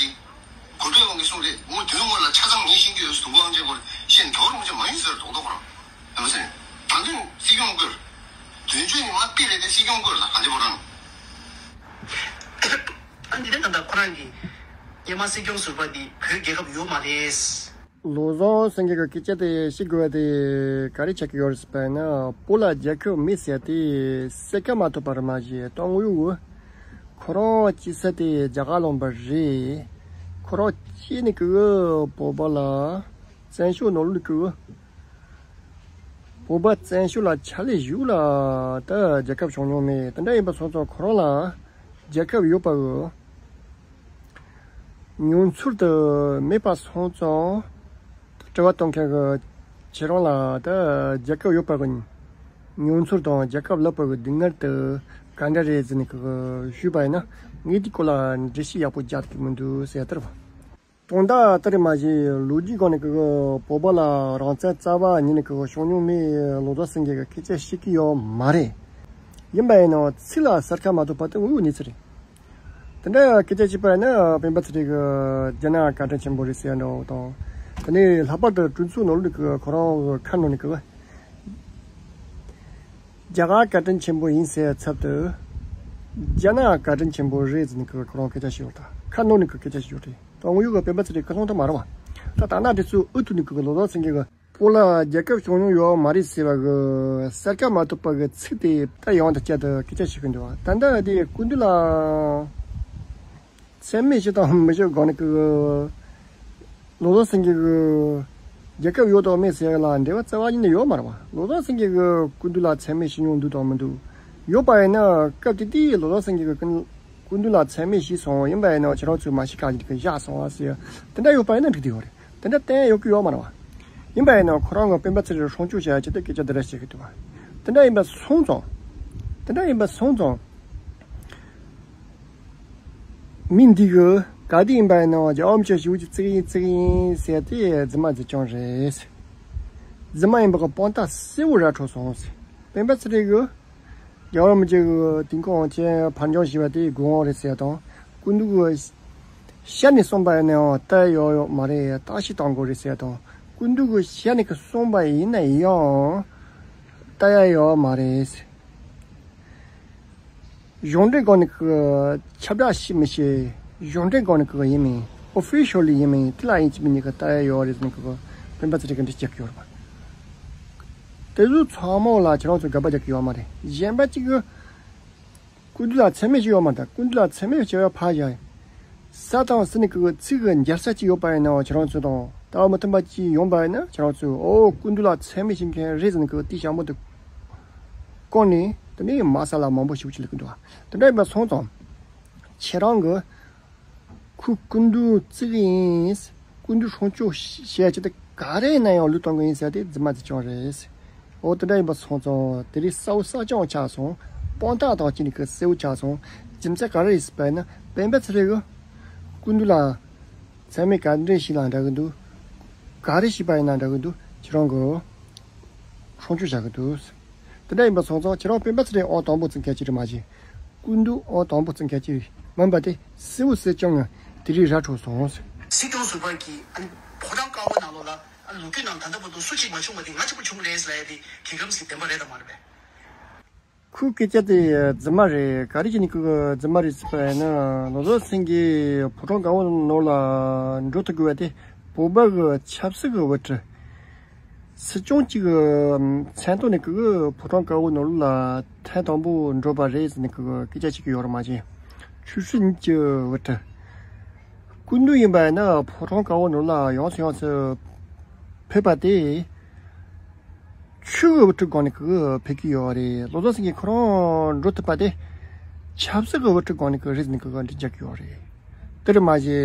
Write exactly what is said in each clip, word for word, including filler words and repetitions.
དེ་གོ་ཐོས་དབང་གིས་གསུངས་རེད། ངོ་དེ་ཚོ་ངོ་ལ་ཆ་ཚང་ངས་ཤེས་ཀྱི་ཡོད་ཟེར། དུང་དཀར་དབང་ཆེན་སྐོར་ཤེས་ནས་ག་བར་མི་ཆ་མ་ཡིན་ཟེར། རྡོག་རྡོག་ཁོ་རང་ཡང་མ་ཟེར། ད་དུང་སྲིད་སྐྱོང་དགོས། དོན་གཅོད་ནི་མ་པི་རེད་དེ་སྲིད་སྐྱོང་དགོས་ལ་ག་འདི་བོ་རང་། ཨ་འདི་ནས་ད་ལྟ་ཁོ་རང་གིས་སྔོན་མ་སྲིད་སྐྱོང་ཟུར་པ་འདི་བོད་རྒྱལ་ཁབ་ཡོད་མ་རེད། བློ་བཟང་སེང་གེ་གི་སྐད་ཆ་དེ་བཤད་དགོས་པ་དེ་ག་རེ་ཆགས་ཀྱི་ཡོད་རེད་ཟེར་བ་ཡིན་ན། བོད་ལ་རྒྱལ་ཁབ་མེད་ཟེར་དེ་གསལ་ཁ་མ་ཐོབ་པ་རེད་མ་གཞི། དོན་དངོས་ཡོད་ཁོ་རང་སྐྱེས་ས་དེ་རྒྱ་གར་ལུང་པ་རེད། ཁོ་རང་སྐྱེས་ནས་ཀྱི་བོད་པ་ལ་བཙན་བྱོལ་ནང་ལོགས་ཀྱི་བོད་པ་བཙན་བྱོལ་ལ་ཕྱག་ལས་ཞུ་ལ་ད་རྒྱལ་ཁབ་བྱུང་མྱོང་མེད། དེ་འདྲ་ཡིན་པ་སོང་ཙང་ཁོ་རང་ལ་རྒྱལ་ཁབ་ཡོད་པ་གི་མྱོང་ཚོར་དུ་མེད་པ་སོང་ཙང་། དྲི་བ་གཏོང་མཁན་གྱི་ཁྱེད་རང་ལ་ད་རྒྱལ་ཁབ་ཡོད་པ་གི་མྱོང་ཚོར་དང་རྒྱལ་ཁབ་ལབ་པ་གི་སྡུག་བསྔལ་དེ་ག་འདྲ་རེད་ཟེར་ནས་གི་ཞུས་པ་ཡིན་ན། ངས་དེའི་སྐོར་ལ་འགྲེལ་བཤད་ཡག་པོ་རྒྱག་ཐུབ་ཀྱི་མི་འདུག་ཟེར་ཡ་དེ་རེད་པ། དོན་དག་དེ་རེད་མ་གཞི། ལོ་རྒྱུས་སྒང་ནས་གི་བོད་པ་ལ་རང་བཙན་རྩ་བ་ཉིད་ནས་གི་བྱུང་མྱོང་མེད། བློ་བཟང་སེང་གེ་གི་སྐད་ཆ་བཤད་ཀྱི་ཡོད་མ་རེད། ཡིན་པ་ཡིན་ནའང་ཚིག་ལ་གསལ་ཁ་མ་ཐོབ་པ་དེ་དངོས་ཡོད་གནས་ཚུལ་རེད། དེ་འདྲ་སྐད་ཆ་བཤད་པ་ཡིན་ན་སྤེན་པ་ཚེ་རིང་གི་རྒྱ་ནག་བཀའ་དྲིན་ཆེན་པོ་རེད་ཟེར་ཡ་འདྲ་བོ་དང་། དེ་ནས་ལྷག་པར་དུ་གྲོས་ཚོགས་ནང་ལོགས་ཀྱི་ཁོ་རང་གི་ཁ་ནང་ནས་གི་རྒྱ་གར་བཀའ་དྲིན་ཆེན་པོ་ཡིན་ཟེར་ཚབ་ཏུ་རྒྱ་ནག་བཀའ་དྲིན་ཆེན་པོ་རེད་ཟེར་ནས་གི་ཁོ་རང་སྐད་ཆ་བཤད་ཡོད། ད་ཁ་ནང་ནས་གི་སྐད་ཆ་བཤད་ཡོད་རེད། དོན་དངོས་ཡོད་གི་སྤེན་པ་ཚེ་རིང་ཁ་སང་ད་མ་རེད་བ། ད་ད་ནང་དེ་ཚོ་ཨུ་ཐུག་ནས་གི་བློ་བཟང་སེང་གེ་གི་བོད་ལ་རྒྱལ་ཁབ་བྱུང་མྱོང་ཡོད་མ་རེད་ཟེར་བ་གི་གསལ་ཁ་མ་ཐོབ་པ་གི་ཚིག་དེ་ད་ཡང་དུ་བསྐྱར་དུ་སྐད་ཆ་བཤད་གི་འདུག་བ། ད་ལྟ་དེ་སྐུ་མདུན་ལ་མཚན་སྨད་ཞུ་དང་མི་ཞུ་སྒང་ནས་གི་བློ་བཟང་སེང་གེ་གི་རྒྱལ་ཁབ་ཡོད་དང་མེད་ཟེར་ཡ་ལ་འབྲེལ་བ་རྩ་བ་ཉིད་ནས་ཡོད་མ་རེད་བ། བློ་བཟང་སེང་གེ་གི་སྐུ་མདུན་ལ་མཚན་སྨད་ཞུ་མྱོང་འདུག་དང་མི་འདུག་ཡོད་པ་ཡིན་ན་སྐབས་དེ་དུས་བློ་བཟང་སེང་གེ་གི་སྐུ་མདུན་ལ་མཚན་སྨད་ཞུས་སོང་། ཡིན་པ་ཡིན་ན་ཁྱེད་རང་ཚོས་མ་ཤེས་ག་ཅིག་གི་བཞག་སོང་བ་ཟེར་དེ་འདྲ་ཡོད་པ་ཡིན་ན་འགྲིག་གི་ཡོད་རེད། དེ་འདྲ་བསྟན་ཡོད་ཀྱི་ཡོད་མ་རེད་བ། ཡིན་པ་ཡིན་ན་ཁོ་རང་གི་སྤེན་པ་ཚེ་རིང་སྲུང་སྐྱོབ་བྱ་ཡ་ཆེད་དུ་སྐད་ཆ་འདི་འདྲ་བཤད་ཀྱི་འདུག་བ། དེ་འདྲ་ཡིན་པ་སོང་ཙང་། དེ་འདྲ་ཡིན་པ་སོང་ཙང་། མི་འདི་གི་ག་དུས་ཡིན་པ་ཡིན་ན་རྒྱལ་བ་རིན་པོ་ཆེ་ཞེ་པོ་ཅིག་བརྩི་གི་ཡིན་བརྩི་གི་ཡིན་ཟེར་དེ་རྫུན་མ་རྫུན་རྐྱང་རེད། རྫུན་མ་ཡིན་པ་གི་དཔང་རྟགས་གསལ་བོ་ར་འཕྲོད་སོང་ཟེར། སྤེན་པ་ཚེ་རིང་གི་རྒྱལ་བ་རིན་པོ་ཆེ་གི་དུས་འཁོར་དབང་ཆེན་ཕར་འགྱངས་བྱས་པ་དེ་དགོས་དབང་རེད་ཟེར་དང་། སྐུ་མདུན་གི་ཞལ་ནས་གསུངས་པ་ཡིན་ན་ཡང་ལྟ་ཡ་ཡོད་ཡོད་མ་རེད། བརྟག་ཞིབ་གཏང་དགོས་རེད་ཟེར་དང་། སྐུ་མདུན་གི་ཞལ་ནས་གི་གསུངས་པ་ཡིན་ན་ཡང་ལྟ་ཡ་ཡོད་མ་རེད། གཞུང་འབྲེལ་སྒང་ནས་གི་ཁྱབ་བསྒྲགས་ཤིག་མི་བྱེད། གཞུང་འབྲེལ་སྒང་ནས་གི་ཡིན་མིན། ཨོ་ཕི་ཤལ་ལི་ཡིན་མིན། དེ་ལ་ཡིན་གཅིག་མིན་གཉིས་གི་ལྟ་ཡ་ཡོད་རེད་ཟེར་ནས་གི་སྤེན་པ་ཚེ་རིང་གི་འདི་བཤད་ཀྱི་ཡོད་རེད་པ། དེ་ཚོ་ཚང་མ་ལ་ཁྱེད་རང་ཚོ་དགག་པ་རྒྱག་གི་ཡོད་མ་རེད། གཞན་པ་གཅིག་གི་སྐུ་མདུན་ལ་མཚན་སྨད་ཞུ་ཡོད་མ་རེད། སྐུ་མདུན་ལ་མཚན་སྨད་ཞུ་བ་ཕར་བཞག། ས་དང་སྲིད་ནས་ཀྱི་ཚིག་གི་འབྱར་ས་ཅིག་ཡོད་པ་ཡིན་ན་ཁྱེད་རང་ཚོ་དང་ལྟ་བ་མི་མཐུན་པ་ཅིག་ཡོང་པ་ཡིན་ན་ཁྱེད་རང་ཚོས་ཨོ་སྐུ་མདུན་ལ་མཚན་སྨད་ཞུ་མཁན་རེད་ཟེར་ནས་ཀྱི་དེ་ཞྭ་མོ་དེ་བསྐོར་ནས་དེ་ནས་མ་ས་ལ་མང་པོ་ཞིག་ཅིག་ལབ་ཀྱི་འདུག་བ། དེ་འདྲ་ཡིན་པ་སོང་ཙང་ཁྱེད་རང་གི་ཁོས་སྐུ་མདུན་བརྩི་གི་ཡིན། སྐུ་མདུན་སྲུང་སྐྱོབ་བྱེད་ཡ་ཆེད་དུ་ག་རེ་ཡིན་ན་ཡང་ལུས་གཏོང་གི་ཡིན་ཟེར་ཏེ་རྫུན་མ་རྫུན་རྐྱང་རེད། འོ་དེ་འདྲ་ཡིན་པ་སོང་ཙང་དེ་རིང་གསལ་བོ་གསལ་རྐྱང་ཆགས་སོང་། དཔང་རྟགས་དང་གཅིག་ནས་ཀྱི་གསལ་བོ་ཆགས་སོང་། རྒྱུ་མཚན་ག་རེ་རེད་ཟེར་བ་ཡིན་ན་སྤེན་པ་ཚེ་རིང་གི་སྐུ་མདུན་ལ་མཚན་སྨད་ག་འདྲས་ཞིག་ལ་འདྲ་གི་འདུག་ག་རེ་ཞིག་པ་ཡིན་ན་འདྲ་གི་འདུག་ཁྱེད་རང་གི་སྲུང་སྐྱོབ་བྱ་གི་འདུག་དེ་འདྲ་ཡིན་པ་སོང་ཙང་ཁྱེད་རང་སྤེན་པ་ཚེ་རིང་ཨང་དང་པོ་བརྩི་མཁན་ཅིག་རེད་མ་གཞི། སྐུ་མདུན་ཨང་དང་པོ་བརྩི་མཁན་ཅིག་མིན་པ་དེ་གསལ་བོ་གསལ་རྐྱང་ངང་དེ་རིང་ར་འཕྲོད་སོང་། སྲིད་སྐྱོང་ཟུར་པ་གིས་ཨ་ནི་ཕོ་བྲང་དཀར་པོ་ནང་ལོགས་ལ་ཨ་ལོ་རྒྱུས་ནང་ད་ལྟ་བར་དུ་སུ་གཅིག་མ་བྱུང་བ་དེ་ང་གཅིག་པུ་བྱུང་རེད་ལབ་ཡ་དེ་རྒྱལ་ཁམས་ཀྱི་བདེན་པ་རེད་དམ་མ་རེད་པས། ཁོའི་སྐད་ཆ་དེ་རྫུན་མ་རེད། ག་རེ་བྱས་ནས་ཁོས་རྫུན་མ་རེད་ཟེར་བ་ཡིན་ན། བློ་བཟང་སེང་གེ་ཕོ་བྲང་དཀར་པོ་ནང་ལ་འགྲོ་ཐུབ་དགོས་པ་དེ་བོད་པ་གི་ཆབ་སྲིད་ཀྱི་དབུ་ཁྲིད། སྲིད་སྐྱོང་གཅིག་གི་མཚན་ཐོག་ནས་ཀྱི་ཕོ་བྲང་དཀར་པོ་ནང་ལ་ཐེངས་དང་པོ་འགྲོ་བ་རེད་ཟེར་ནས་ཀྱི་སྐད་ཆ་བཤད་ཀྱི་ཡོད་རེད་མ་གཞི། ཆོས་སྲིད་གཉིས་ཀྱི་དབུ་ཁྲིད། སྐུ་མདུན་ཡིན་པ་ཡིན་ན་ཕོ་བྲང་དཀར་པོ་ནང་ལ་ཡོངས་སུ་ཡོངས་སུ་ཕེབས་པ་དེ་ཆོས་ཀྱི་དབུ་ཁྲིད་སྒང་ནས་ཀྱི་ཕེབས་ཀྱི་ཡོད་རེད། བློ་བཟང་སེང་གེ་ཁོ་རང་འགྲོ་ཐུབ་པ་དེ་ཆབ་སྲིད་ཀྱི་དབུ་ཁྲིད་སྒང་ནས་ཀྱི་རེད་ཟེར་ནས་ཀྱི་འགྲེལ་རྒྱག་གི་ཡོད་རེད། དེ་རེད་མ་གཞི།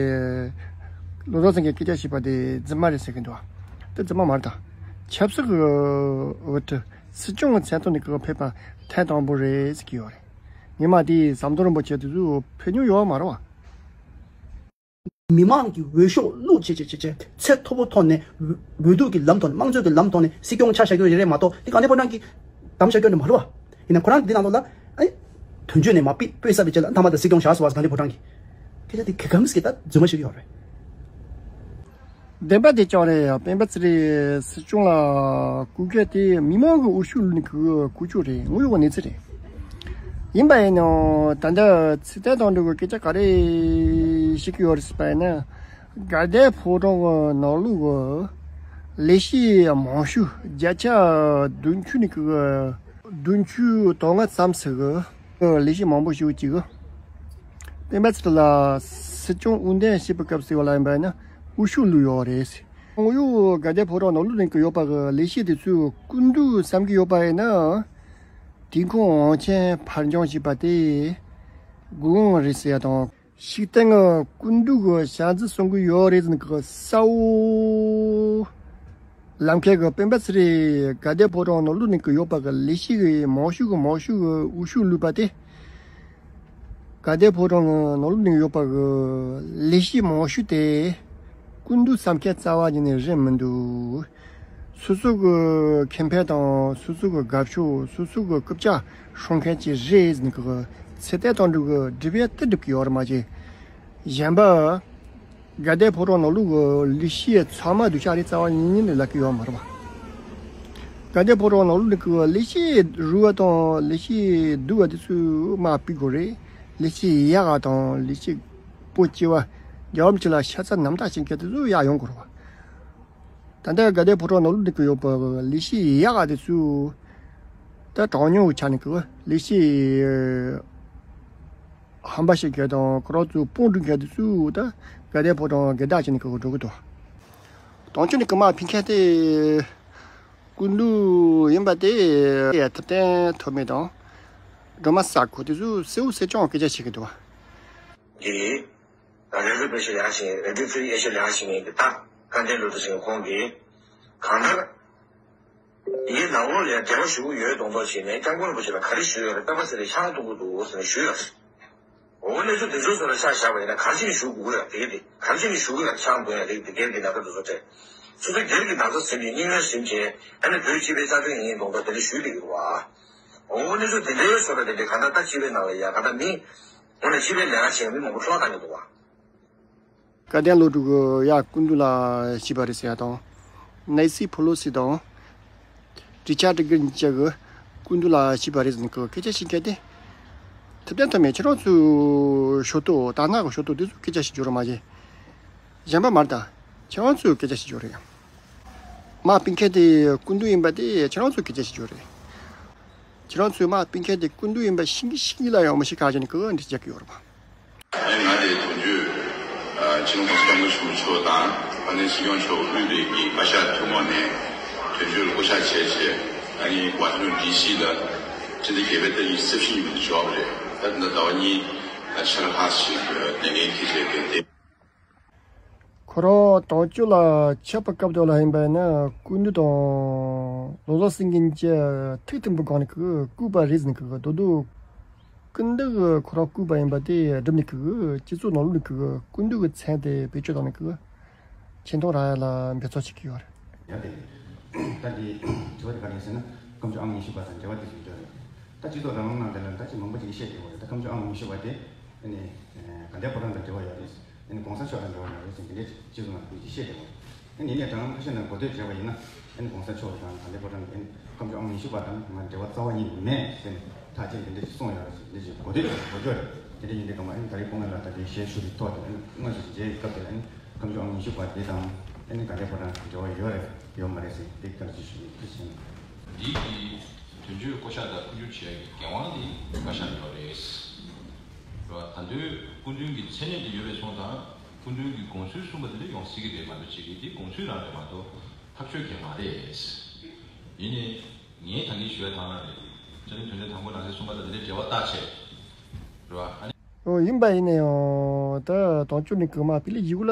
བློ་བཟང་སེང་གེས་སྐད་ཆ་བཤད་པ་དེ་རྫུན་མ་རེད་ཟེར་གྱི་འདུག་དེ་རྫུན་མ་མ་རེད་ད། ཆབ་སྲིད་ཀྱི་འོས་བསྡུ་སྲིད་སྐྱོང་གི་མཚན་ཐོག་ནས་ཀྱི་ཕེབས་པ་ཐེངས་དང་པོ་རེད་ཟེར་གྱི་ཡོད་རེད། ཉི་མ་དེའི་ཟམ་གདོང་རིན་པོ་ཆེ་དེ་ཚོ་ཕེབས་མྱོང་ཡོད་མ་རེད་བ། མི་མང་གི་འོས་ཤོག་བླུགས་བྱས་བྱས་བྱས་བྱས་ཚད་མཐོ་པོ་ཐོག་ནས་འོས་བསྡུ་གི་ལམ་ཐོག་ནས་དམངས་གཙོའི་གི་ལམ་ཐོག་ནས་སྲིད་སྐྱོང་ཆ་བཞག་རྒྱུ་རེད་མ་གཏོགས་དེ་གང་ལྟར་ཕོ་བྲང་གི་གདམ་བཞག་རྒྱུ་རེད་མ་རེད་བ། ཡིན་ན་ཁོ་རང་འདི་ནང་ལོགས་ལ་ཨེ། དོན་གཅོད་ནས་མ་ཕེབས་ཕེབས་ས་བེད་སྤྱད་ལ་མཐའ་མ་དང་སྲིད་སྐྱོང་བཞག་སོང་བ་གང་ལྟར་ཕོ་བྲང་གི། སྐད་ཆ་དེ་ག་གམ་སྐད་ད་རྫུན་མ་ཞིག་ཡོད་རེད། བདེན་པ་དེ་ཅང་རེད། སྤེན་པ་ཚེ་རིང་སྲིད་སྐྱོང་ལ་སྐུ་སྒེར་དེ་མི་མང་གི་འོས་ཤོག་བླུགས་ནས་གི་སྐུ་ཅོག་རེད། དངོས་ཡོད་གནས་ཚུལ་རེད། ཡིན་པ་ཡིན་ནའང་ད་ལྟ་ཚིག་དོན་དང་འགྲོ་གི་སྐད་ཆ་ག་རེ་བཤད་ཀྱི་ཡོད་རེད་ཟེར་བ་ཡིན་ན། དགའ་ལྡན་ཕོ་བྲང་གི་ནང་ལོགས་གི་ལས་བྱེད་མང་ཤོས་བརྒྱ་ཆ་བདུན་ཅུ་ནས་གི་བདུན་ཅུ་དོན་ལྔ་ཙམ་ཟིག་གི་ལས་བྱེད་མང་པོ་ཞིག་ཅིག་གི་སྤེན་པ་ཚེ་རིང་ལ་སྲིད་སྐྱོང་དབུ་འདེམས་བྱེད་པའི་སྐབས་སུ་ལ་ཡིན་པ་ཡིན་ན་འོས་ཤོག་བླུགས་ཡོད་རེད། དངོས་ཡོད་དགའ་ལྡན་ཕོ་བྲང་ནང་ལོགས་ནས་ཀྱི་ཡོད་པ་གི་ལས་བྱེད་དེ་ཚོས་སྐུ་མདུན་བསམ་གྱི་ཡོད་པ་ཡིན་ན། དེང་ཁོང་དབང་ཆེན་ཕར་འགྱངས་བྱས་པ་དེ་དགོས་དབང་རེད་ཟེར་ཡ་དང་། ཤིག་སྟེང་སྐུ་མདུན་གྱི་བྱ་འཛིན་གསུང་གི་ཡོད་རེད་ཟེར་ནས་གི་གསལ་བོ། ལམ་ཁའི་གི་སྤེན་པ་ཚེ་རིང་དགའ་ལྡན་ཕོ་བྲང་ནང་ལོགས་ནས་གི་ཡོད་པ་གི་ལས་བྱེད་གི་མང་ཤོས་གི་མང་ཤོས་གི་འོས་ཤོག་བླུགས་པ་དེ། དགའ་ལྡན་ཕོ་བྲང་གི་ནང་ལོགས་ནས་ཡོད་པ་གི་ལས་བྱེད་མང་ཤོས་དེ་སྐུ་མདུན་བསམ་མཁན་རྩ་བ་ཉིད་ནས་རེད་མི་འདུག་སོ་སོ་གི་ཁེ་ཕན་དང་སོ་སོ་གི་དགའ་ཕྱོགས། སོ་སོ་གི་རྐུབ་བཀྱག་སྲུང་མཁན་ཅིག་རེད་ཟེར་ནས་གི་ཚེ་ཏན་དང་འགྲིག་གི་སྒྲུབ་ཡས་དེ་སྒྲུབ་ཀྱི་ཡོད་རེད་མ་གཞི། གཞན་པ། དགའ་ལྡན་ཕོ་བྲང་ནང་ལོགས་ཀྱི་ལས་བྱེད་ཚང་མ་སྡུག་ཅག་རེད། རྩ་བ་ཉིད་ནས་ལབ་ཀྱི་ཡོད་མ་རེད་པ། དགའ་ལྡན་ཕོ་བྲང་ནང་ལོགས་ཀྱི་ལས་བྱེད་རུལ་བ་དང་ལས་བྱེད་སྡུག་པ་དེ་ཚོ་མར་ཕུད་དགོས་རེད། ལས་བྱེད་ཡག་པ་དང་ལས་བྱེད་པོ་སྐྱེ་བ་རྒྱལ་བ་རིན་པོ་ཆེ་ལ་ཤ་ཚ་རྣམ་དག་བྱེད་མཁན་དེ་ཚོ་ཡར་ཡོང་དགོས་རེད་པ། ད་ལྟ་དགའ་ལྡན་ཕོ་བྲང་ནང་ལོགས་ཀྱི་ཡོད་པ་ལས་བྱེད་ཡག་པ་དེ་ཚོ་ད་གྲངས་ཉུང་གི་ཆ་ནས་ཀྱི་ལས་བྱེད། ཧམ་པ་བཤད་མཁན་དང་ཁོ་རང་ཚོའི་དཔུང་སྒྲིག་མཁན་དེ་ཚོས་ད་དགའ་ལྡན་ཕོ་བྲང་སྒེར་བདག་བྱས་ནས་ཁོ་འགྲོ་གི་འདུག་དོན་གཅོད་ནས་ཀི་མ་ཕིན་ཁན་དེ་སྐུ་མདུན་ཡིན་པ་དེ་ཐུབ་བསྟན་ཐོབ་མེད་དང་སྒྲོལ་མ་ས་ཁོ་དེ་ཚོས་གསལ་བོ་གསལ་རྐྱང་སྐད་ཆ་བཤད་གི་འདུག་གི་རེ་ལུགས་པའི་ཞིག་ལེགས་ཤིང་རེ་ལུགས་ཚུལ་ཡེ་ཤེས་ལེགས་ཤིང་གི་ད་བཀའ་བསྟན་ལུགས་དེ་ཞིག་ཁོང་གིས་གང་ལྟར། ཡིན་ནའང་ལ་ཡང་འབྲེལ་བ་ཞུ་གི་ཡོད་མདོག་མདོག་བྱས་ནས་སྐྱབས་མགོན་རིན་པོ་ཆེ་ལ་ག་རེ་ཞུས་ཡོད་རེད། སྤེན་པ་ཚེ་རིང་ཤང་གཏོང་གི་འདུག་ཟེར་ནས་ཞུས་ཡོད་རེད། འོ་གནས་ཚུལ་འདི་ཚོའི་བཟོ་ལ་ཆ་བཞག་པ་ཡིན་ན་ག་རེ་བྱས་ནས་ཞུ་དགོས་ཡོད་རེད། དེ་གས་དེ་ག་རེ་བྱས་ནས་ཞུ་གི་ཡོད་རེད། ཤང་གཏོང་ཡ་རེད། དེ་སྒེར་གྱི་ནང་པའི་འདུ་ཚོགས་གྲས་སོ་སོའི་སྒེར་གྱི་ནང་ཚ་ཟིན་ཅིང་སྙིང་ནད་ཟིན་ཅིང་ཨ་ནི་བོད་སྤྱི་པའི་རྩ་དོན་ཡིན་མདོག་མདོག་དེ་འདྲ་ཞུས་བསྡད་ཀྱི་འདུག་བ། འོ་གནས་ཚུལ་དེ་འདྲའི་བཟོ་ལ་དེ་འདྲའི་ག་འདྲ་ལྟ་སྤྱི་པའི་ནང་ལ་ཡ་ག་འདྲ་མི་འོ་ན་སྤྱི་པའི་ལས་ཀ་བྱེད་མི་མང་པོ་འཕྲོ་བརླག་བཏང་གི་འདུག་བ། བཀའ་བསྟན་བློ་གྲོས་ཀྱིས་ཡ་སྐུ་མདུན་ལ་ཞུས་པ་རེད་ཟེར་ཡ་དང་། ནེ་སི་ཕོ་ལོ་སི་དང་། རི་ཆར་ཌི་གིར་གཉིས་ཀྱིས་སྐུ་མདུན་ལ་ཞུས་པ་རེད་ཟེར་ནས་སྐད་ཆ་བཤད་མཁན་དེ། ཐུབ་བསྟན་ཐོབ་མེད་ཁྱེད་རང་ཚོའི་ཞོར་དུ་དར་ནག་གི་ཞོར་དུ་དེ་ཚོ་སྐད་ཆ་བཤད་རྒྱུ་རེད་མ་གཞི། གཞན་པ་མ་རེད་ད། ཁྱེད་རང་ཚོས་སྐད་ཆ་བཤད་རྒྱུ་རེད། མ་ཕིན་ཁན་དེ་སྐུ་མདུན་ཡིན་པ་དེ་ཁྱེད་རང་ཚོས་སྐད་ཆ་བཤད་རྒྱུ་རེད། ཁྱེད་རང་ཚོས་མ་ཕིན་ཁན་དེ་སྐུ་མདུན་ཡིན་པ་ཤེས་ཀྱི་ཤེས་ཀྱི་ལ་ཡང་མི་ཤེས་ཁ་ཅན་གི་འདི་རྒྱག་གི་ཡོད་རེད་པ། ཨ་ནི་ང་དེ་དོན་གཅོད་ཨ་ཕྱི་ལོ་ཉིས་སྟོང་ཉི་ཤུ་ལོ་ཆོག་དང་ཨ་ནི་སྲིད་སྐྱོང་མཆོག་དབུས་པའི་གི་བཀའ་ཤག་ཐུན་མོང་ནས་དོན་གཅོད་ལ་བསྐོ་བཞག་བྱས་བྱས་ཨ་ནི་ཝ་ཤིང་ཊོན་ཌི་སི་ལ་སྤྱི་ཟླ་བརྒྱད་པའི་ཏ་རིག་གསར་བཞི་ཉིན་དུ་འབྱོར་བ་རེད། ད་ད་ཟླ་བ་གཉིས་ཨ་ཕྱི་ལ་ཁག་ཅིག་ལས་འགན་འཁྱེར་བྱས་ཏེ་དེ། ཁོ་རང་དོན་གཅོད་ལ་ཆགས་པའི་སྐབས་དེ་ལ་ཡིན་པ་ཡིན་ན་སྐུ་མདུན་དང་ལོ་ཙཱ་སེང་གེ་གཉིས་ཀྱིས་ཐུགས་མཐུན་པོ་སྒང་ནས་ཁོ་བསྐོས་པ་རེད་ཟེར་ནས་ཁོ་རྡོག་རྡོག་སྐུ་མདུན་གྱིས་ཁོ་རང་བསྐོས་པ་ཡིན་པ་དེ་སྒྲུབ་ནས་ཁོས་སྤྱི་ཚོགས་ནང་ལོགས་ནས་ཁོས་སྐུ་མདུན་གྱི་མཚན་དེ་བེད་སྤྱོད་བཏང་ནས་ཁོས་ཆེ་མཐོང་རག་ཡ་ལ་འབད་བརྩོན་བྱེད་ཀྱི་ཡོད་རེད། ཡ་དེ། ད་འདི་དྲི་བ་དེ་ག་རེ་ཟེར་ན་སྐྱབས་མཆོག་ཨང་ཉི་ཤུ་པ་དང་འབྲེལ་བ་དེ་ཞིག་འདྲ་རེད། ད་སྤྱི་ཚོགས་རང་དབང་ནང་དེ་ལ་ད་ཅི་མང་པོ་ཅིག་གིས་བཤད་བསྡད་ཡོད་རེད། ད་སྐྱབས་མཆོག་ཨང་ཉི་ཤུ་པ་དེ་ཨ་ནི་དགའ་ལྡན་ཕོ་བྲང་དང་འབྲེལ་བ་ཡོད་རེད། ཨ་ནི་གོང་ས་མཆོག་དང་འབྲེལ་བ་ཡོད་རེད་ཟེར་འདི་འདྲའི་སྤྱི་ཚོགས་ནང་དེ་བཤད་བསྡད་ཡོད་རེད། ཨ་ནི་ཡིན་ནའི་ད་རང་ཁ་ཤས་ནས་གོ་ཐོས་བྱས་པ་ཡིན་ན་ཨ་ནི་གོང་ས་མཆོག་དང་དགའ་ལྡན་ཕོ་བྲང་གི་ཨ་ནི་སྐྱབས་མཆོག་ཨང་ཉི་ཤུ་པ་དང་ང་འབྲེལ་བ་རྩ་བ་ཉིད་ནས་མེད་ཟེར་ནས་ཐག་བཅད་འདི་འདྲ་ཞིག་གསུངས་ཡོད་རེད་ཟེར་འདི་ཞིག་གོ་ཐོས་གོ་ཐོས་རེད། དེ་འདྲ་ཡིན་དུས་སྒང་མ་ཨ་ནི་ད་རེས་སྐུ་ངོ་ལ་ད་དེ་ཞལ་བཞུགས་ཀྱི་ཐོག་དེ་ཨ་ནི་དངོས་སུ་མཇལ་བའི་སྐབས་དེ་ཨ་ནི་སྐྱབས་མཆོག་ཨང་ཉི་ཤུ་པ་དེ་དང་ཨ་ནི་དགའ་ལྡན་ཕོ་བྲང་འབྲེལ་བ་ཡོད་རེད་ཡོད་མ་རེད་ཟེར་དེ་བསྐྱར་ཅིག་ཞུ་རྒྱུ་ཞིག་ཡིན། འདི་གི་དོན་གཅོད་བསྐོ་བཞག་དང་སྐུ་འགྱུར་བྱེད་ཡག་གི་འགན་དབང་དེ་བཀའ་ཤག་ལ་ཡོད་རེད། རེད་བ། ད་དུང་སྐུ་མདུན་གྱི་མཚན་གནས་དེ་ཡོད་པའི་སོང་ཙང་སྐུ་མདུན་གྱི་དགོངས་ཚུལ་གསུངས་པ་དེ་འདྲ་ཡོང་སྲིད་ཀྱི་རེད་མ་གཏོགས་བྱེད་ཀྱི་དེ་དགོངས་ཚུལ་རང་རེད་མ་གཏོགས་ཐག་གཅོད་མཁན་མ་རེད། ཡིན་ནའི་ངས་ད་གིན་ཞུ་བའི་ཐང་རང་རེད། བཅའ་ཁྲིམས་དོན་ཚན་དང་པོ་ནང་གསེས་གསུངས་པ་དང་དེ་འདྲའི་འབྲེལ་བ་བཏགས་བྱས། རེད་བ། ཨ་ནི། ཨོ་ཡིན་པ་ཡིན་ན་ཡང་ད་དོན་གཅོད་ནས་གི་མ་པི་ལི་ཡིག་ལ་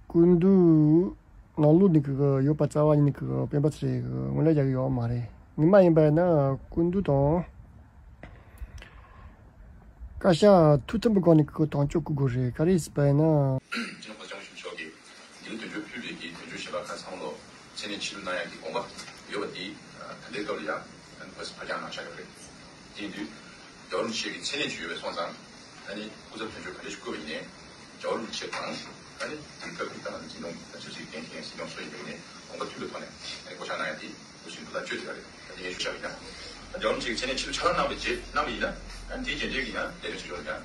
སྐུ་མདུན་ནང་ལོགས་ནས་གི་ཡོད་པ་རྩ་བ་ཉིད་ནས་གི་སྤེན་པ་ཚེ་རིང་གི་ངོས་ལེན་རྒྱག་གི་ཡོད་མ་རེད། ངས་མ་ཡིན་པ་ཡིན་ན་སྐུ་མདུན་དང་བཀའ་ཤག་ཐུགས་མཐུན་པའི་སྒང་ནས་གི་དོན་གཅོད་བསྐུལ་དགོས་རེད། ག་རེ་ཡིན་ཟེར་བ་ཡིན་ན། སྤྱི་ནོར་གོང་ས་སྐྱབས་མགོན་ཆེན་པོ་མཆོག་གིས་འདིར་དོན་གཅོད་ཕུལ་བའི་གི་དོན་གཅོད་གཞན་པ་ཁག་ཚང་མ་ལ་མཚན་གནས་ཕྱིར་བསྡུ་གནང་ཡག་གི་དགོངས་པ་ཡོད་པ་འདི་ད་ལྟའི་སྐབས་ལ་ཡང་ཨ་ནི་ཁོས་ཕར་འགྱངས་གནང་བཞག་ཡོད་རེད། དེ་ཡིན་དུས་རྒྱལ་བ་རིན་པོ་ཆེ་གི་མཚན་གནས་ཅིག་ཡོད་པའི་སོང་ཙང་ ཨ་ནི་སྐུ་ཚབ་དོན་གཅོད་ག་རེ་ཞིག་བསྐོས་པ་ཡིན་ནའི་རྒྱལ་བ་རིན་པོ་ཆེ་དང་། ཨ་ནི་དེང་སྐབས་ཀྱི་ཏང་ནང་འཛིན་སྐྱོང་དང་ཆབ་སྲིད་འགན་འཁྱེར་འཛིན་སྐྱོང་སུ་ཡིན་པ་ཡིན་ནའི་གོམ་པ་མཐུན་པའི་ཐོག་ནས་ཨ་ནི་བསྐོ་བཞག་གནང་ཡ་དེ་སྐུ་ཞབས་ལ་བཅོལ་དེ་ག་རེད། ད་དེ་ངས་ཞུ་བཞག་ཡིན་ན། རྒྱལ་བ་རིན་པོ་ཆེ་གི་མཚན་གནས་ཕྱིར་ལོག་ཕྱག་ལས་གནང་བའི་རྗེས་གནང་བ་ཡིན་ན། ཨ་ནི་དེའི་རྗེས་འབྲེལ་གྱི་ཡང་ལས་དོན་ཞིག་ཡོད་ན་ཡང་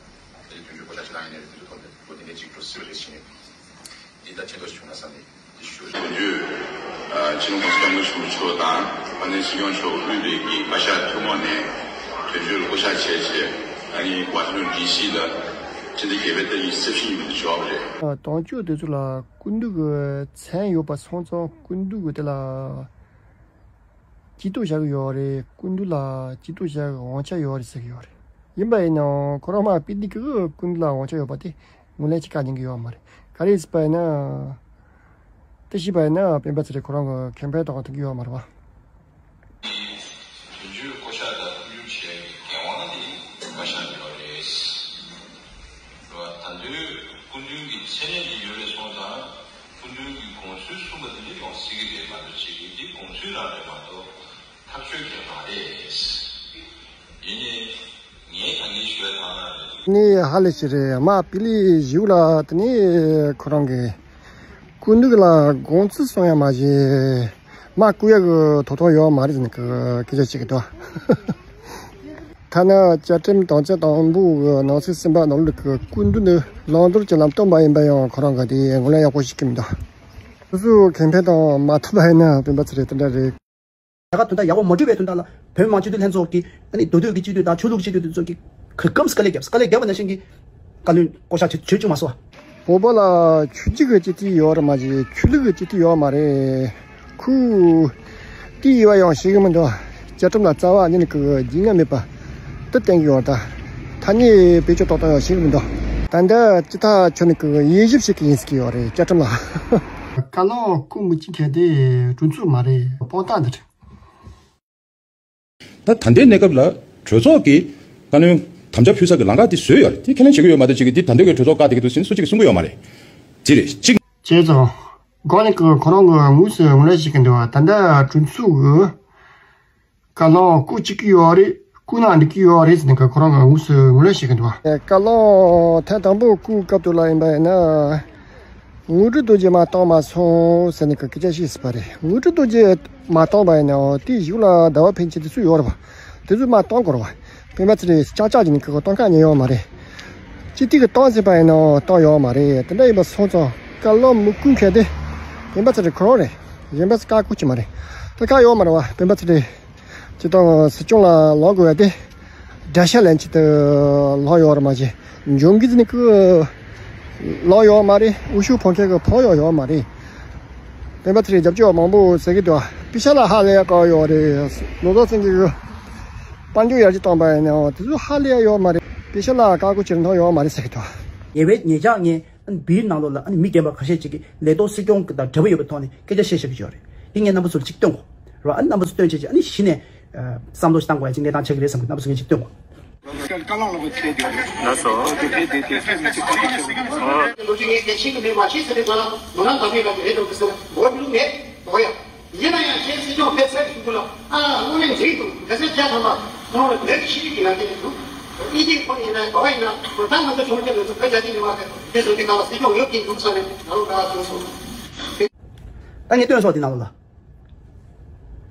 དེ་དོན་གཅོད་བསྐོ་བཞག་ཅིག་གནང་ཡིན་ནའི་རེད། དེ་ཚོ་ཐོག་ནས་ལོ་དེ་འདྲའི་ཅིག་འགྲོ་སྲིད་པ་རེད་ཟེར་ནས། འདི་ལྟར་ཕྱིན་ཐོག་ཞིག་བྱུང་ན་བསམ་ནས་འདི་ཞུ། དོན་གཅོད། ཨ། སྤྱི་ནོར་༸གོང་ས་༸སྐྱབས་མགོན་ཆེན་པོ་མཆོག་དང་ཨ་ནི་སྲིད་སྐྱོང་མཆོག་དབུས་པའི་གི་བཀའ་ཤག་ཐུན་མོང་ནས་དོན་གཅོད་བསྐོ་བཞག་བྱས་བྱས། ཨ་ནི་ཝ་ཤིང་ཊོན་ཌི་སི་ལ་སྤྱི་ཟླ་བརྒྱད་པའི་ཏ་རིག་ཉི་ཤུ་རྩ་བཞི་ཉིན་མོ་དེ་བྱས་པ་རེད། དོན་གཅོད་དེ་ཚོ་ལ་སྐུ་མདུན་གྱི་མཚན་ཡོད་པ་སོང་ཙང་སྐུ་མདུན་གྱི་དེ་ལ་སྐྱིད་སྡུག་བྱ་གི་ཡོད་རེད། སྐུ་མདུན་ལ་སྐྱིད་སྡུག་བྱ་གི་དབང་ཆ་ཡོད་རེད་ཟེར་གི་ཡོད་རེད། ཡིན་པ་ཡིན་ནའང་ཁོ་རང་མ་པི་ཏི་གི་སྐུ་མདུན་ལ་དབང་ཆ་ཡོད་པ་དེ་ངོས་ལེན་བྱེད་ཀ་ཉན་གི་ཡོད་མ་རེད། ག་རེ་ཟེར་བ་ཡིན་ན། དེ་ཤེས་པ་ཡིན་ན་སྤེན་པ་ཚེ་རིང་ཁོ་རང་གི་ཁེ་ཕན་གཏོང་ཐུབ་ཀྱི་ཡོད་མ་རེད་བ། དོན་གཅོད་བསྐོ་བཞག་དང་བསྐོ་འཇུག་བྱེད་ཡག་གི་འགན་དབང་དེ་བཀའ་ཤག་ལ་ཡོད་རེད། རེད་བ། ད་དུང་སྐུ་མདུན་གྱི་མཚན་གནས་དེ་ཡོད་རེད་སོང་ཙང་སྐུ་མདུན་གྱི་དགོངས་ཚུལ་གསུངས་པ་དེ་འདྲ་ཡོང་སྲིད་ཀྱི་རེད་མ་གཏོགས་བྱེད་ཀྱི་འདི་དགོངས་ཚུལ་རང་རེད་མ་གཏོགས་ཐག་གཅོད་ཀྱི་མ་རེད། ཡིན་ནའི། ངས་ད་གིན་ཞུ་ཡ་དང་ནི་ཧ་ལས་ཤིག་རེད། མ་པི་ལི་ཞིའུ་ལ་དེ་ནི་ཁོ་རང་གི་སྐུ་མདུན་གི་ལ་དགོངས་ཚུལ་གསུང་ཡ་མ་བྱེད། མ་བསྐུར་ཡ་གི་དོ་དོ་ཡོད་མ་རེད་ཟེར་ནས་སྐད་ཆ་བཤད་ཀྱི་འདུག་ཐ་ན་བཅའ་ཁྲིམས་དོན་ཚན་དང་པོ་གི་ནང་གསེས་གསུམ་པ་ནང་ལོགས་ཀྱི་སྐུ་མདུན་ནི་བླང་དོར་གྱི་ལམ་སྟོན་པ་ཡིན་པ་ཡང་ཁོ་རང་གི་དེ་ངོས་ལེན་ཡག་པོ་ཞིག་གི་མི་འདུག་སོ་སོའི་ཁེ་ཕན་དང་མ་མཐུན་པ་ཡིན་ན་སྤེན་པ་ཚེ་རིང་དེ་འདྲ་རེད། ད་ག་དོན་དག་ཡག་པོ་མ་འགྲུབ་པའི་དོན་དག་ལ་བོད་མི་མང་སྤྱི་འཐུས་ལྷན་ཚོགས་ཀྱིས་ཨ་ནི་མདོ་སྟོད་ཀྱི་སྤྱི་འཐུས་དང་ཆོས་ལུགས་སྤྱི་འཐུས་དེ་ཚོ་གིས་ག་གམ་དཀའ་ལས་བརྒྱབ་དཀའ་ལས་བརྒྱབ་པ་ནང་བཞིན་གྱི་བཀའ་བློན་བསྐོ་བཞག་བྱེད་བྱེད་བཅུག་མ་སོང་བ། བོད་པ་ལ་ཆོས་བརྒྱུད་ཀྱི་སྤྱི་འཐུས་ཡོད་རེད་མ་གཞི་ཆོས་ལུགས་ཀྱི་སྤྱི་འཐུས་ཡོད་མ་རེད། ཁོས་དེ་ཡོད་པ་ཡང་ཤེས་ཀྱི་མི་འདུག་བཅའ་ཁྲིམས་ལ་རྩ་བ་ཉིད་ནས་ཀྱི་རྒྱུས་མངའ་མེད་པ་དེ་བསྟན་གྱི་ཡོད་རེད། ད་ཐ་སྙད་བེད་སྤྱོད་གཏོང་སྟངས་ཡང་ཤེས་ཀྱི་མི་འདུག་ད་ལྟ་སྤྱི་བཏང་ཁྱོན་ནས་ཀྱི་དབྱེ་ཞིབ་བྱེད་ཀྱི་ཡིན་ཟེར་གྱི་ཡོད་རེད་བཅའ་ཁྲིམས་ལ། བཀའ་བློན་བསྐོ་མི་བཅུག་མཁན་དེ་གྲོས་ཚོགས་མ་རེད། དཔང་རྟགས་འདི་རེད། ད་ད་ལྟའི་གནས་སྐབས་ལ་གྲོས་ཚོགས་ཀྱིས་བཀའ་བློན་དམ་བཅའ་ཕུལ་ས་ཀྱི་ལམ་ཁ་དེ་བཟོས་ཡོད་རེད། དེ་ཁས་ལེན་བྱེད་ཀྱི་ཡོད་མ་རེད། གཅིག་གིས་དེ་ད་ལྟའི་གི་གྲོས་ཚོགས་བཀག་བསྡད་ཀྱི་འདུག་ཟེར་ནས་སུ་གཅིག་གིས་གསུང་གི་ཡོད་མ་རེད། དེ་རེད་གཅིག་བྱས་ཙང་། སྒང་ནས་ཀྱི་ཁོ་རང་གི་དངོས་སུ་ངོས་ལེན་བྱེད་ཀྱི་འདུག་ད་ལྟ་གྲོས་ཚོགས་ཀྱིས་བཀའ་བློན་བསྐོ་བཅུག་གི་ཡོད་རེད། བསྐོ་གནང་འགྲིག་གི་ཡོད་རེད་ཟེར་ནས་ཀྱི་ཁོ་རང་གི་དངོས་སུ་ངོས་ལེན་བྱེད་ཀྱི་འདུག་བཀའ་བློན་ཐེངས་དང་པོ་བསྐོ་སྐབས་དུས་ལ་ཡིན་པ་ཡིན་ན། དངོས་གྲུབ་རྡོ་རྗེ་མ་བཏང་མ་སོང་ཟེར་ནས་ཀྱི་སྐད་ཆ་བཤད་ཟིན་པ་རེད། དངོས་གྲུབ་རྡོ་རྗེ་མ་བཏང་པ་ཡིན་ནའང་དེའི་གཞུག་ལ་ཟླ་བ་ཕན་ཆད་དེ་ཚོ་ཡོད་རེད་པ། དེ་ཚོ་མ་བཏང་དགོས་རེད་པ། སྤེན་པ་ཚེ་རིང་ཅག་ཅག་གིས་ནི་ཀྱི་གཏོང་ཁ་ཉན་ཡོད་མ་རེད། སྤྱི་འཐུས་ཀྱིས་བཏང་ཟིན་པ་ཡིན་ནའང་བཏང་ཡོད་མ་རེད། དེ་འདྲ་ཡིན་པ་སོང་ཙང་བཀའ་བློན་མི་བསྐོ་མཁན་དེ་སྤེན་པ་ཚེ་རིང་ཁོ་རང་རེད། གཞན་པ་བཀག་དགོས་ཀྱི་མ་རེད། དེ་བཀག་ཡོད་མ་རེད་པ། སྤེན་པ་ཚེ་རིང་སྤྱི་བཏང་སྲིད་སྐྱོང་ལ་ལངས་དགོས་པ་དེ་དགྲ་ཤ་ལེན་ཆེད་དུ་ལངས་ཡོད་རེད་མ་གཞི། འཇོན་གི་ཟིན་གི་ལངས་ཡོད་མ་རེད། འོས་ཤོག་འཕང་མཁན་གི་ཕོག་ཡོད་ཡོད་མ་རེད། སྤེན་པ་ཚེ་རིང་རྒྱབ་སྐྱོར་མང་པོ་ཟེར་གི་འདུག་པེ་ཤ་ལ་ཧ་ལས་ཡ་ག་ཡོད་རེད། ལོ་ཏོག་ཚང་གི་དཔལ་འབྱོར་ཡར་རྒྱས་བཏང་པ་ཡིན་ནའང་དེ་ཚོ་ཧ་ལས་ཡ་ཡོད་མ་རེད། པེ་ཤ་ལ་བཀག་འགོག་བྱེད་རིན་ཐང་ཡོད་མ་རེད་ཟེར་གི་འདུག་ཉེ་བའི་ཉེ་ཆར་ངས་ཨ་ནི་བིར་ནང་ལོགས་ལ་ཨ་ནི་མི་རྒན་པ་ཁ་ཤས་ཅིག་གིས་ལས་ཐོག་སྲིད་སྐྱོང་གི་དང་འབྲེལ་བ་ཡོད་པའི་ཐོག་ནས་སྐད་ཆ་བཤད་བཞག་གི་ཡོད་རེད། དེ་ངས་རྣམ་པ་ཚོར་ཅིག་སྟོན་དགོས་རེད་པ། ཨ་ནི་རྣམ་པ་ཚོ་སྟོན་བྱས་ཅིག་ཨ་ནི་གཞི་ནས་བསམ་བློ་ཞིག་བཏང་དགོས་ཡ་ཅིག་གནས་སྟངས་ཆགས་ཀྱི་རེད་བསམ་གི། རྣམ་པ་ཚོ་ངས་ཅིག་སྟོན་དགོས། ལགས་སོ། ལོ་རྒྱུས་ངས་གལ་ཆེན་གྱི་མེད་མ་ཤེས་ཟེར་ཏེ་ང་ལ་མོ་རང་དམ་པའི་ལག་གི་རེད་འདུག་ཟེར་མོ་རྒྱུས་མེད་དོ་ཡ། ཡིན་ན་ཡང་ཁྱེད་སྲིད་སྐྱོང་ཕེབས་ཚར་གྱི་གཞུག་གུ་ལ་ཨ་གློག་ལན་འཇིག་འདུག་ག་ཚད་བརྒྱ་ཐམ་པ་ཁོང་ལ་བོད་ཤེས་ཀྱི་ན་དེ་འདུག་ཨི་ཐི་ཁོ་ཡིན་ན་ག་བ་ཡིན་ན་ཁོ་ད་ང་ཚོ་ཆུང་ཆུང་ལ་ཚོ་བོད་རྒྱ་ཆེ་ཉུང་བ་དེ་སོང་དེ་ག་ལ་སྲིད་སྐྱོང་ཡོད་ཀྱི་འདུག་ས་ནས་ང་རང་ག་བ་བྱུང་སོང་། ད་ངས་སྟོན་སོང་དེ་ནང་ལ།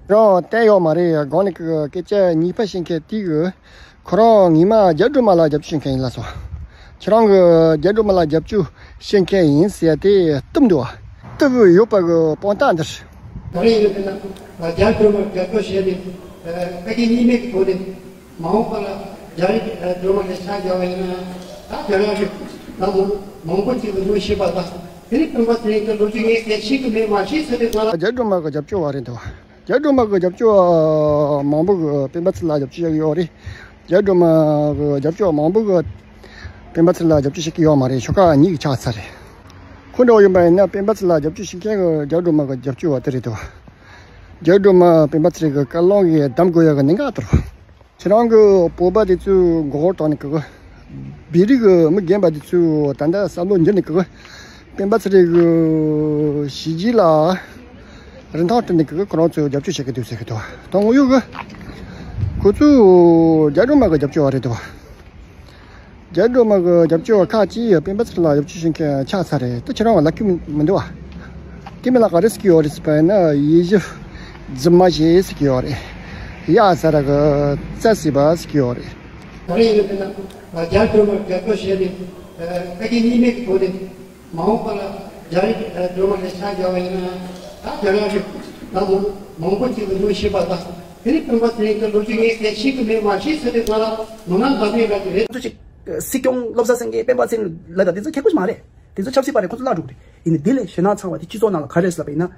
རང་བསྟན་ཡོད་མ་རེད། སྒང་ནས་ཀྱི་སྐད་ཆ་གཉིས་པ་བཤད་མཁན་དེ་གི་ཁོ་རང་ངོ་མ་རྒྱ་སྒྲོལ་མ་ལ་རྒྱབ་སྐྱོར་བྱེད་མཁན་ཡིན་ལགས་སོ། ཁྱེད་རང་གི་རྒྱ་སྒྲོལ་མ་ལ་རྒྱབ་སྐྱོར་བྱེད་མཁན་ཡིན་ཟེར་ཏེ་བཏུབ་འདུག་བ། བཏུབ་ཡོད་པ་གི་དཔང་རྟགས་འདིར། ད་རེས་ཡིན་ན་རྒྱ་སྒྲོལ་མ་རྒྱབ་སྐྱོར་བྱས་ནས་ཨ་ཁེ་གཉིས་མེད་ཀྱི་སྒོ་ནས་མ་འོངས་པ་ལ་རྒྱ་རིགས་ཀྱི་སྒྲོལ་མ་ལས་ཆ་བཞག་པ་ཡིན་ན་ད་རྒྱ་རིགས་ལ་མང་པོ་ཅིག་ལ་ངོ་ཤེས་པ་དང་དེ་ནི་སྤེན་པ་ཚེ་རིང་གི་ལོ་རྒྱུས་ངས་གལ་ཆེ་གི་མེད་མ་ཤེས་ཟེར་ཏེ་ང་ལ། རྒྱ་སྒྲོལ་མ་གི་རྒྱབ་སྐྱོར་བ་རེད་འདུག་རྒྱ་སྒྲོལ་མ་གི་རྒྱབ་སྐྱོར་བ་མང་པོ་གི་སྤེན་པ་ཚེ་ལ་རྒྱབ་སྐྱོར་བྱེད་ཀྱི་ཡོད་རེད། རྒྱ་སྒྲོལ་མ་གི་རྒྱབ་སྐྱོར་བ་མང་པོ་གི་སྤེན་པ་ཚེ་ལ་རྒྱབ་སྐྱོར་བྱེད་ཀྱི་ཡོད་མ་རེད། ཤོག་ཁག་གཉིས་ཀྱི་ཆགས་ཚར་རེད། ཁོ་འདྲ་བོ་ཡིན་པ་ཡིན་ན་སྤེན་པ་ཚེ་ལ་རྒྱབ་སྐྱོར་བྱེད་མཁན་གི་རྒྱ་སྒྲོལ་མ་གི་རྒྱབ་སྐྱོར་བ་དེ་རེད་འདུག་རྒྱ་སྒྲོལ་མ་སྤེན་པ་ཚེ་རིང་གི་བཀའ་བློན་གྱིས་བདམས་དགོས་ཡ་གི་གནད་འགག་དེ་རེད། ཁྱེད་རང་གི་བོད་པ་དེ་ཚོའི་མགོ་སྐོར་བཏང་ནས་ཀི་གི། བོད་རིགས་ཀྱི་མི་རྒན་པ་དེ་ཚོས་ད་ལྟ་བསམ་བློ་འགྱུར་ནས་ཀི་གི། སྤེན་པ་ཚེ་རིང་གི་གཞི་རྒྱས་ལ་རིན་ཐང་སྤྲད་ནས་ཀི་གི་ཁོ་རང་ཚོས་རྒྱབ་སྐྱོར་བྱེད་ཀྱི་འདུག་ཟེར་གི་འདུག་དོན་དངོས་ཡོད་གི། ཁོ་ཚོས་རྒྱ་སྒྲོལ་མ་གི་རྒྱབ་སྐྱོར་བ་རེད་འདུག་རྒྱ་སྒྲོལ་མ་གི་རྒྱབ་སྐྱོར་བ་ཁག་ཅིག་སྤེན་པ་ཚེ་རིང་ལ་རྒྱབ་སྐྱོར་བྱེད་མཁན་ཆགས་ཚར་རེད། ད་ཁྱེད་རང་ལབ་ཀྱི་མི་མི་འདུག་བ། དེ་མིན་ལ་ག་རེ་ཟེར་གྱི་ཡོད་རེད་ཟེར་བ་ཡིན་ན། ཡིད་བཞིན་རྫུན་མ་ཞིག་ཟེར་གྱི་ཡོད་རེད། གཡག་ཟ་ར་གི་རྩྭ་ཟིག་པ་ཟེར་གྱི་ཡོད་རེད། ག་རེ་ཡིན་ཟེར་ན། རྒྱ་སྒྲོལ་མ་རྒྱབ་སྐྱོར་བྱས་ནས་བཀའ་རྒྱ་གཉིས་མེད་ཀྱི་ཐོག་ནས། མ་འོངས་པ་ལ་རྒྱ་རིགས་སྒྲོལ་མ་ལས་ཤ་རྒྱག་པ་ཡིན་ན། ད་རྒྱ་རིགས་ད་མང་མང་པོ་ཅིག་ལ་ལོ་ཤེས་པ་དང་། དེ་ནི་སྟོན་པ་ཚེ་རིང་གི་ལོ་རྒྱུས་ངས་གསན་ཤེས་ཀྱི་མེད། མ་ཤེས་ཚོད་དེ་ང་ལ་མི་ང་མ་ཟེར་ར་གི་རེད། ཚོ་ཅིག་སྲིད་སྐྱོང་བློ་བཟང་སེང་གེ་སྤེན་པ་ཚེ་རིང་ལབ་ད་དེ་ཚོ་ཁྱད་པར་མ་རེད། དེ་ཚོ་ཆབ་སྲིད་པ་རེད། ཁོ་ཚོ་བརླག་འགྲོ་གི་རེད། ཡིན་ནའི་དེ་ལས་གཞོན་ནག་ཚང་བ་དེ་སྤྱི་ཚོགས་ནང་ལ་ག་རེ་ཟེར་ལབ་པ་ཡིན་ན།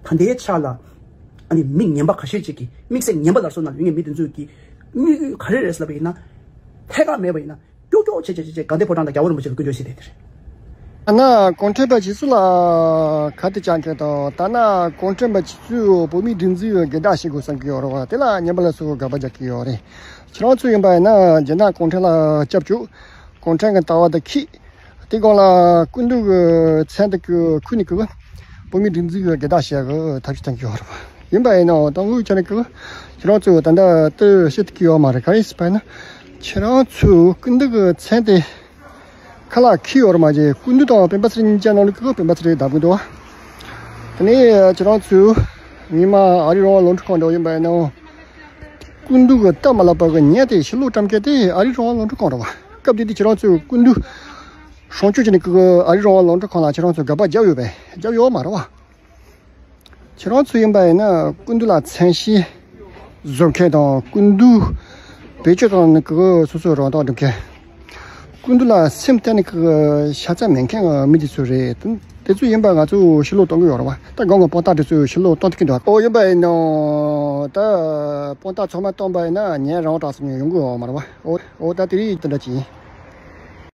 ད་ལྟའི་ཆ་ལ་ཨ་ནི་མི་ངན་པ་ཁ་ཤས་ཅིག་གིས་དམིགས་བསལ་ངན་པ་ལ་སོགས་ན་ཡོད་ངེས་མི་དེ་ཚོས་ཀྱིས་དམིགས་ཡུལ་ག་རེ་རེད་ཟེར་ལབ་པ་ཡིན་ན། ཐད་ཀར་མེད་པ་ཡིན་ན། ཀྱོག་ཀྱོག་བྱེད་བྱེད་བྱེད་བྱེད་དགའ་ལྡན་ཕོ་བྲང་དང་རྒྱལ་བ་རིན་པོ་ཆེ་ལ་སྐྱོན་བརྗོད་བྱེད་དེ་དེ་རེད། ཨ་ན་གུང་ཁྲན་པ་གཞི་སུ་ལ་ག་དེ་བཅག་མཁན་དང་། ད་ན་གུང་ཁྲན་པ་གཞི་སུ་བོད་མིའི་སྒྲིག་འཛུགས་སྒེར་བདག་བྱེད་དགོས་བསམ་གྱི་ཡོད་རེད་བ། དེ་ལ་ངན་པ་ལ་སོགས་དགག་པ་རྒྱག་གི་ཡོད་རེད། ཁྱེད་རང་ཚོ་ཡིན་པ་ཡིན་ན་རྒྱ་ནག་གུང་ཁྲན་ལ་སྐྱབས་བཅོལ། གུང་ཁྲན་གྱི་ལྟ་བ་དེ་ཁྱེར། དེ་སྒང་ལ་སྐུ་མདུན་གྱི་མཚན་དེ་གི་ཁུར་ནས་གི་བོད་མིའི་སྒྲིག་འཛུགས་ཀྱི་སྒེར་བདག་བྱེད་ཡག་གི་ཐབས་ཤེས་གཏོང་གི་ཡོད་རེད་བ། ཡིན་པ་ཡིན་ནའང་ད་དངོས་ཆ་ནས་གི་ཁྱེད་རང་ཚོས་ད་ལྟ་དེ་བཤད་ཐུབ་ཀྱི་ཡོད་མ་རེད། ག་རེ་ཟེར་བ་ཡིན་ན། ཁྱེད་རང་ཚོས་སྐུ་མདུན་གྱི་མཚན་དེ་ཁ་ལག་ཁྱེར་ཡོད་རེད་མ་གཏོགས། སྐུ་མདུན་དང་སྤེན་པ་ཚེ་རིང་གཉིས་ཀ་ནང་ལ་གི་སྤེན་པ་ཚེ་རིང་བདམས་གི་འདུག་བ། དེ་ནས་ཁྱེད་རང་ཚོས་ཉི་མ་ཨ་རིའི་རང་དབང་རླུང་འཕྲིན་ཁང་འདྲ་བོ་ཡིན་པ་ཡིན་ནའང་། སྐུ་མདུན་གྱི་སྟབས་མ་ལེགས་པ་གི་ཉིན་དེ་ཕྱི་ལོགས་བཀྲམ་མཁན་དེ་ཨ་རིའི་རང་དབང་རླུང་འཕྲིན་ཁང་རེད་བ། སྐབས་དེ་དུས་ཁྱེད་རང་ཚོས་སྐུ་མདུན་སྲུང་སྐྱོབ་བྱས་ནས་གི་ཨ་རིའི་རང་དབང་རླུང་འཕྲིན་ཁང་ལ་ཁྱེད་རང་ཚོས་དགག་པ་བརྒྱབ་ཡོད་པས། བརྒྱབ་ཡོད་མ་རེད་བ། ཁྱེད་རང་ཚོ་ཡིན་པ་ཡིན་ན་སྐུ་མདུན་ལ་མཚན་ཤས་བཟོ་མཁན་དང་། སྐུ་མདུན་བེད་སྤྱོད་བཏང་ནས་གི་སོ་སོའི་རང་དབང་སྒྲུབ་མཁན། སྐུ་མདུན་ལ་སེམས་གཏད་ནས་གི་ཤ་ཚ་མེད་མཁན་གྱི་མི་དེ་ཚོ་རེད། དེ་ཚོ་ཡིན་པ་ང་ཚོས་ཕྱིར་སློག་གཏོང་གི་ཡོད་རེད་བ། ད་གང་གི་དཔང་རྟགས་དེ་ཚོ་ཕྱིར་སློག་གཏོང་ཐུབ་ཀྱི་འདུག་ཨོ་ཡིན་པ་ཡིན་ནོ། ད་དཔང་རྟགས་ཚང་མ་བཏོན་པ་ཡིན་ན་ཉན་རང་དྲག་སོང་ཡོང་གི་ཡོད་མ་རེད་བ། ཨོ་ཨོ་ད་དེ་རིང་དེ་འདྲ་ཅིག་ཡིན།